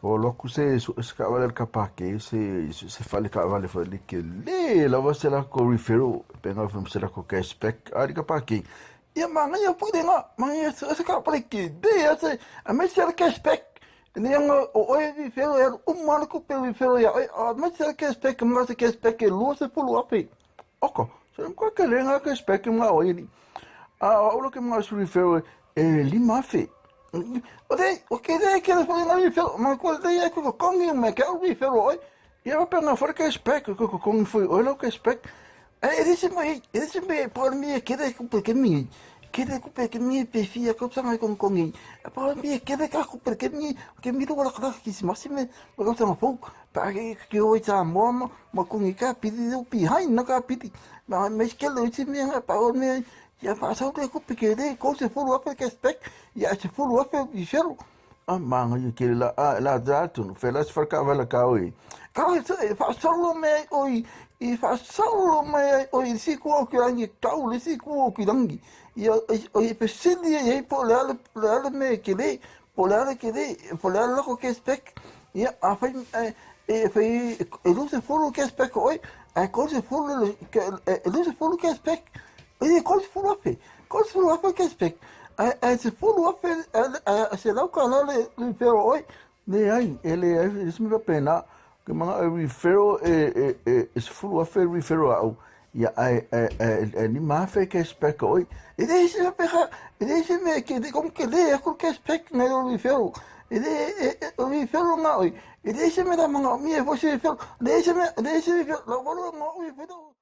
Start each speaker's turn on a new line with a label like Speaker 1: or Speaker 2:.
Speaker 1: O alu atu se sue se taavale a le kapake se se fale taavale foi le tele lava se latou referral pe na se latou cashback a le kapake. Ia manaia foi lena, manaia se taavale tele lava se aemaise le cashback. Ina ia o oe referral e alu uma lava le tupe referral ia oe, aemaise le cashback ma se cashback e 20,000. Oka, se matua tele lena cashback ma oe alii. A o au la ke manao i se referral e 5,000. O le, o ke le ke le foi ngai referral, ma ko le ia ko kongi me ke au referral oi. Ia pa na foi cashback ko ko kongi foi oi lo cashback. E le se mai, e le se mai pa mi ke le ku pe ke mi. Ke le ku pe ke mi pe fia ko sanga kon kongi. Pa mi ke le ka ku pe ke mi, ke mi lo la ka ki si masi me ko sanga fo. Pa ke ke oi ta mo ma ma kongi ka pili u pi hai na ka pili. Ma me ke le si mi pa o me ia faasau le kupe ke le 30,000 cashback ia 10,000 referral. A manaia tele la a la atonu fela se fale taavale ka oi. Ka oi e faasolo mai ai oi i faasolo mai ai oi i si kua o ki rangi tau le si kua o ki rangi. Ia oi fesili ai ai po o le a le a le mea e kele po o le a le kele po o le a le lako cashback. Ia a fai e fai e 20 cashback o oi ae 30 e 20 cashback. E 30,000, 30,000 cashback. Ae 10,000, ae $100 le referral oi. Leai, e leai, e le se mea faapena. Ke manao e referral e 10,000 referral a au. Ia, ae, ae, ae, ae 5,000 cashback oi. E leai se faapea, e leai se mea ke, komu ke le aku le cashback nai lo referral. E le, e, o referral nga oi. E leai se mea la manaomia e foi se referral. Leai se mea, leai se referral, lau walu e ngā ui referral.